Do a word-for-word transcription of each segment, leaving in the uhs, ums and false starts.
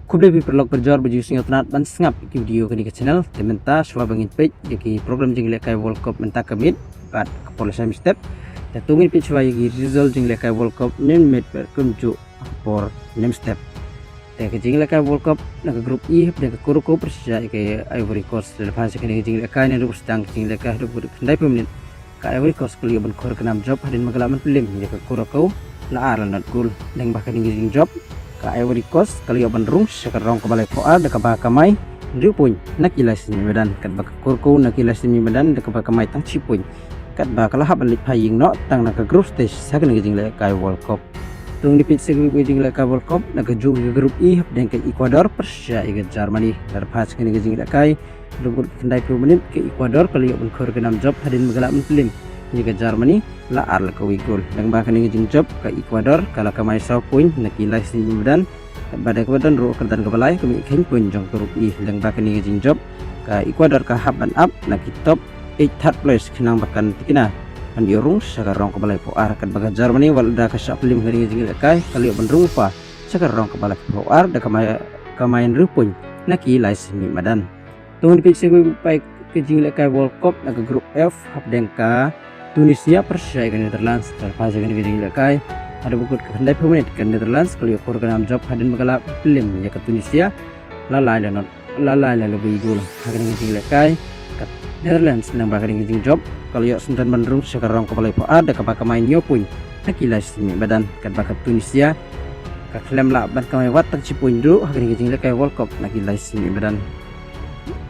Khublei phi paralok parajor ba ju sngewtynnat ban sngap ïa ki video kane ka channel. Te mynta shuwa ba ngin peit ïa ki program jinglehkai World Cup mynta ka miet bad ka por lashai mynstep, te to ngin peit shuwa ïa ki result jinglehkai World Cup mynmiet bad kumjuh ka por mynstep. Te ka jinglehkai World Cup na ka group E hapdeng ka Curacao pyrshah ïa ka Ivory Coast. Lada phai sha kane ka jinglehkai, naduh ba sdang ka jinglehkai haduh ba khyndai phew minit, ka Ivory Coast ka la ïoh ban khur ka nam jop hadien ba ka la mynpyllem ïa ka Curacao la ar la nod gol. Lyngba kane ka jingjop, ka Ivory Coast ka la ïoh ban rung sha ka rong kaba laiphew ar da kaba kamai hynriew point na ki lai semi madan, katba ka Curacao na ki lai semi madan da kaba kamai tang shi point, katba ka la hap ban leit phai ïing noh tang na ka group stage sha kane ka jinglehkai World Cup. To ngin peit sha ka jinglehkai World Cup na kajuh ka group E hapdeng ka Ecuador pyrshah ïa ka Germany. Lada phai sha kane ka jinglehkai, haduh ba kut ka khyndai phew minit, ka Ecuador ka la ïoh ban khur ka nam jop hadien ba ka la mynpyllem ïa ka Germany la ar la kawei gol. Lyngba kane ka jingjop, ka Ecuador ka la kamai saw point na ki lai semi madan, katba da kaba don ruh ka kyrdan kaba lai ka mih kheiñ point jong ka group E. Lyngba kane ka jingjop, ka Ecuador ka hap ban ap na ki top eight, third place, khnang ba kan tikna ban ïoh rung sha ka rong kaba laiphew ar, katba ka Germany wat lada ka shah pyllim ha kane ka jinglehkai, ka la ïoh ban rung lypa sha ka rong kaba laiphew ar da kaba kamai hynriew point na ki lai semi madan. To ngin peit sha kawei pat ka jinglehkai World Cup na ka group F hapdeng ka Tunisia pyrshah ïa ka Netherlands. Lada phai sha kane ka jinglehkai, haduh ba kut ka khyndai phew minit, ka Netherlands ka la ïoh khur ka nam jop hadien ba ka la pyllim ïa ka Tunisia la lai la nod, la lai la la wei gol. Ha kane ka jinglehkai, ka Netherlands lyngba kane ka jingjop ka la ïoh syndon ban rung sha ka rong kaba laiphew ar da kaba kamai hynñiew point na ki lai semi madan, katba ka Tunisia ka khlem lah ban kamai wat tang shi point ruh ha kane ka jinglehkai World Cup na ki lai semi madan.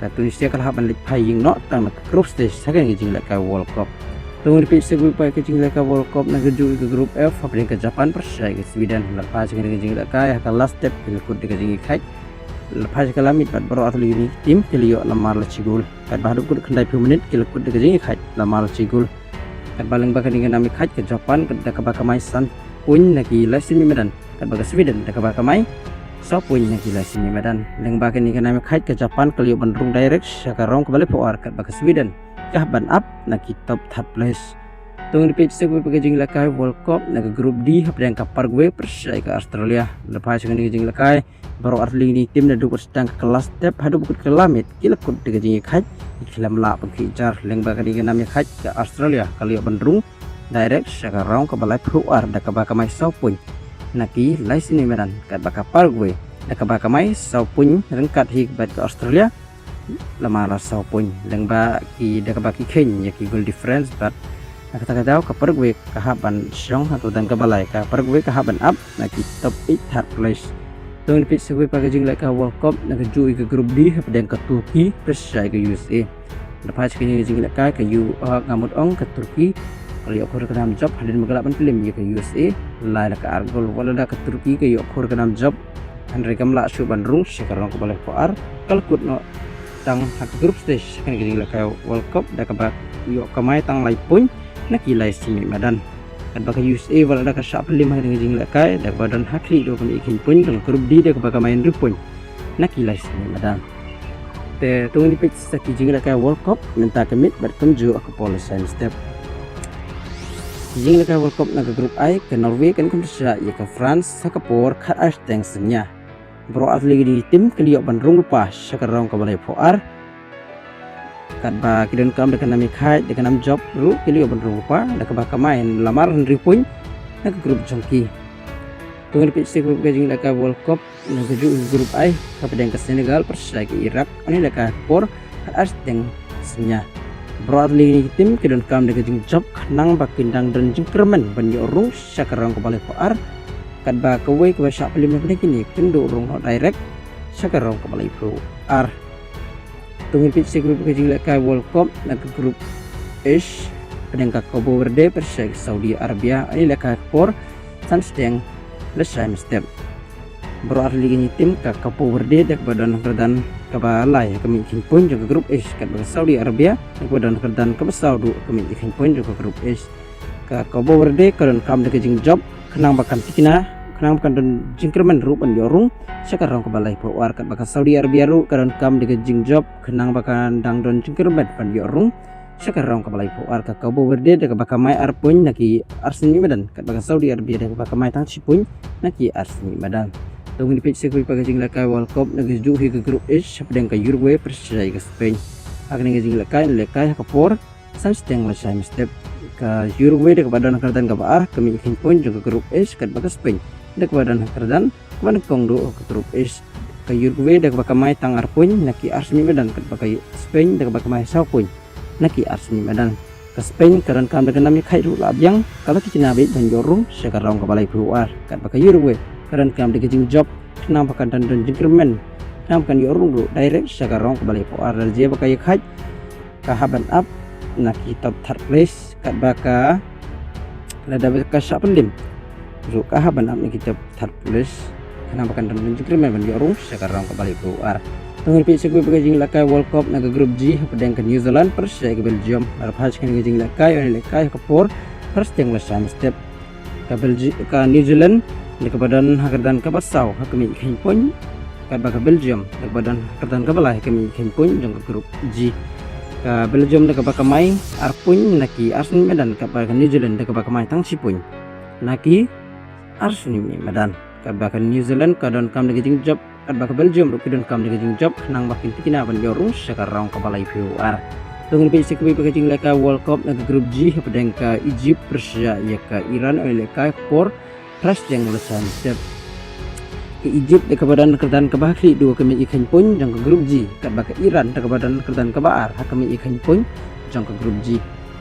Ka Tunisia ka la hap ban leit phai ïing noh tang na ka group stage ha kane ka jinglehkai World Cup. To ngin peit sha kawei pat ka jinglehkai World Cup na kajuh ka group F hapdeng ka Japan pyrshah ïa ka Sweden. Lada phai sha kane ka jinglehkai, ha ka last step ki la kut da ka jingïakhaid. Lada phai sha ka la miet bad baroh ar tylli ki team ki la ïoh la mar la shi gol. Katba haduh ba kut ka khyndai phew minit, ki la kut da ka jingïakhaid la mar la shi gol. Katba lyngba kane ka nam ïakhaid, ka Japan da kaba kamai san point na ki lai semi madan, katba ka Sweden da kaba kamai saw point na ki lai semi madan. Lyngba kane ka nam ïakhaid, ka Japan ka la ïoh ban rung direct sha ka rong kaba laiphew ar, katba ka Sweden ka hap ban ap na ki top third place. To ngin peit sha kawei pat ka jinglehkai World Cup na ka group D hapdeng ka Paraguay pyrshah ïa ka Australia. Lada phai sha kane ka jinglehkai, baroh ar tylli ki team naduh ba sdang ka last step haduh ba kut ka la miet, ki la kut da ka jingïakhaid, ki khlem lah ban khih jar. Lyngba kane ka nam ïakhaid, ka Australia ka la ïoh ban rung direct sha ka rong kaba laiphew ar da kaba kamai saw point na ki lai semi madan, katba ka Paraguay da kaba kamai saw point ryngkat hi bad ka Australia la mar la saw point. Lyngba ki da kaba ki kheiñ ïa ki goal difference, bad na kata ka daw ka Paraguay ka hap ban shong ha ka kyrdan kaba lai, ka Paraguay ka hap ban ap na ki top eight, third place. To ngin peit sha kawei pat ka jinglehkai World Cup na kajuh ka group D hapdeng ka Turkey pyrshah ïa ka U S A. Lada phai sha kane ka jinglehkai, ka U, ah, nga mut ong ka Turkey ka la ïoh khur ka nam jop hadien ba ka la pynpyllem ïa ka U S A lai la ka ar gol. Wat lada ka Turkey ka ïoh khur ka nam jop, hynrei kam lah shuh ban rung sha ka rong kaba laiphew ar, ka la kut noh tang ha ka group stage ha kane ka jinglehkai World Cup da kaba ïoh kamai tang lai point na ki lai semi madan. Katba ka U S A wat lada ka shah pyllim ha kane ka jinglehkai da kaba don ha khlieh ruh ka mih kheiñ point jong ka group D da kaba kamai hynriew point na ki lai semi madan. Te to ngin peit sha ki jinglehkai World Cup mynta ka miet bad kumjuh ka por lashai mynstep. Ki jinglehkai World Cup na ka group I, ka Norway kan pyrshah ïa ka France ha ka por khatar shiteng synñia. Baroh ar tylli ki team ki la ïoh ban rung lypa sha ka rong kaba laiphew ar, katba ki donkam da ka nam ïakhaid da ka nam jop ruh ki la ïoh ban rung lypa da kaba kamai la mar hynriew point na ka group jong ki. To ngin peit sha kawei pat ka jinglehkai World Cup na kajuh ka group I, hapdeng ka Senegal pyrshah ïa ka Iraq, ha kane ka por khatar shiteng synñia. Baroh ar tylli ki team ki donkam da ka jingjop khnang ba kin dang don jingkyrmen ban ïoh rung sha ka rong kaba laiphew ar, katba kawei kaba shah pyllim na pdeng kine kan duh rung noh direct sha ka rong kaba laiphew ar. To ngin peit sha kawei pat ka jinglehkai World Cup na ka group H, hapdeng ka Cabo Verde pyrshah ïa ka Saudi Arabia, ha kane ka por san shiteng lashai mynstep. Baroh ar tylli ki team, ka Cabo Verde da kaba don ha ka kyrdan kaba lai ha ka mih kheiñ point jong ka group H, katba ka Saudi Arabia da kaba don ha ka kyrdan kaba saw duh ha ka mih kheiñ point jong ka group H. Ka Cabo Verde ka donkam da ka jingjop khnang ba kan tikna, khnang ba kan don jingkyrmen ruh ban ïoh rung sha ka rong kaba laiphew ar, katba ka Saudi Arabia ruh ka donkam da ka jingjop khnang ba kan dang don jingkyrmen ban ïoh rung sha ka rong kaba laiphew ar. Ka Cabo Verde da kaba kamai ar point na ki ar semi madan, katba ka Saudi Arabia da kaba kamai tang shi point na ki ar semi madan. To ngin peit sa kawei pat ka jinglehkai World Cup na ka juh hi ka Group H hapdeng ka Uruguay pyrshah ïa ka Spain. Ha kane ka jinglehkai, lehkai ha ka por san shiteng lashai mynstep. Ka Uruguay da kaba don ha ka kyrdan kaba ar ka mih ïa ka khein point jong ka Group H, katba ka Spain da kaba don ha ka kyrdan kaba nyngkong ruh ha ka Group H. Ka Uruguay da kaba kamai tang ar point na ki arshiphew madan, katba ka Spain da kaba kamai saw point na ki arshiphew madan. Ka Spain ka donkam da ka nam ïakhait ruh la biang, ka la thikna beit ban ïoh rung sha ka round kaba laiphew ar, katba ka Uruguay ka donkam da ka jingjop khnang ba kan don jingkyrmen, khnang ba kan ïoh rung ruh direct sha ka round kaba laiphew ar. Lada jia ba ka ïakhait, ka hap ban ap na ki top third place, katba ka, lada ba ka shah pyndim ruh ka hap ban ap na ki top third place, khnang ba kan don jingkyrmen ban ïoh rung sha ka round kaba laiphew ar. To ngin peit sa kawei pat ka jinglehkai World Cup na ka Group G hapdeng ka New Zealand pyrshah ïa ka Belgium. Lada phai sha kane ka jinglehkai, ïoh lehkai ha ka por phra shiteng lashai mynstep. Ka Belgi-, ka New Zealand da kaba don ha ka kyrdan kaba saw ha ka mih ïa ka khein point, katba ka Belgium da kaba don ha ka kyrdan kaba lai ha ka mih ïa ka khein point jong ka Group G. Ka Belgium da kaba kamai ar point na ki arshiphew madan, katba ka New Zealand da kaba kamai tang shi point na ki arshiphew madan. Katba ka New Zealand ka donkam da ka jingjop, katba ka Belgium ruh ki donkam da ka jingjop, khnang ba kin thikna ban ïoh rung sha ka round kaba laiphew ar. To ngin peit sa kawei pat ka jinglehkai World Cup na ka Group G hapdeng ka Egypt pyrshah ïa ka Iran, ïoh lehkai ha ka por phra shiteng lashai mynstep. Ka Egypt da kaba don ha ka kyrdan kaba khlieh duh ha ka mih ïa ka khein point jong ka Group G, katba ka Iran da kaba don ha ka kyrdan kaba ar ha ka mih ïa ka khein point jong ka Group G.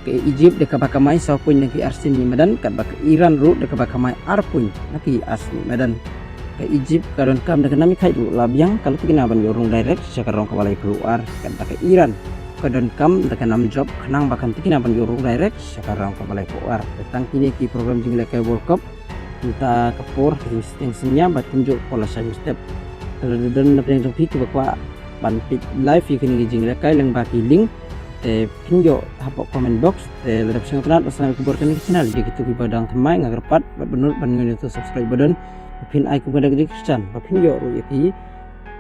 Ka Egypt da kaba kamai saw point na ki arshiphew madan, katba ka Iran ruh da kaba kamai ar point na ki arshiphew madan. Ka Egypt ka donkam da ka nam ïakhait ruh la biang, ka la thikna ban ïoh rung direct sha ka round kaba laiphew ar, katba ka Iran ka donkam da ka nam jop, khnang ba kan thikna ban ïoh rung direct sha ka round kaba laiphew ar. Te tang kine ki program jinglehkai World Cup mynta ka por, ka jingshiteng synñia bad kumjuh ka por lashai mynstep. Te lada don na pdeng jong phi kiba kwah ban peit live ïa kine ki jinglehkai lyngba ki link, te phin ïoh hapoh comment box. Te lada phi sngewtynnat ban sngap ïa ka khubor kane ka channel, ïa kito kiba dang thymmai, nga kyrpad bad ba nud ban ñion ïa uto u subscribe button, ba phin ai kum ka dak jingkyrshan ba phin ïoh ruh ïa ki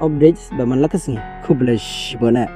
updates ba man la ka sngi. Khublei shibun eh.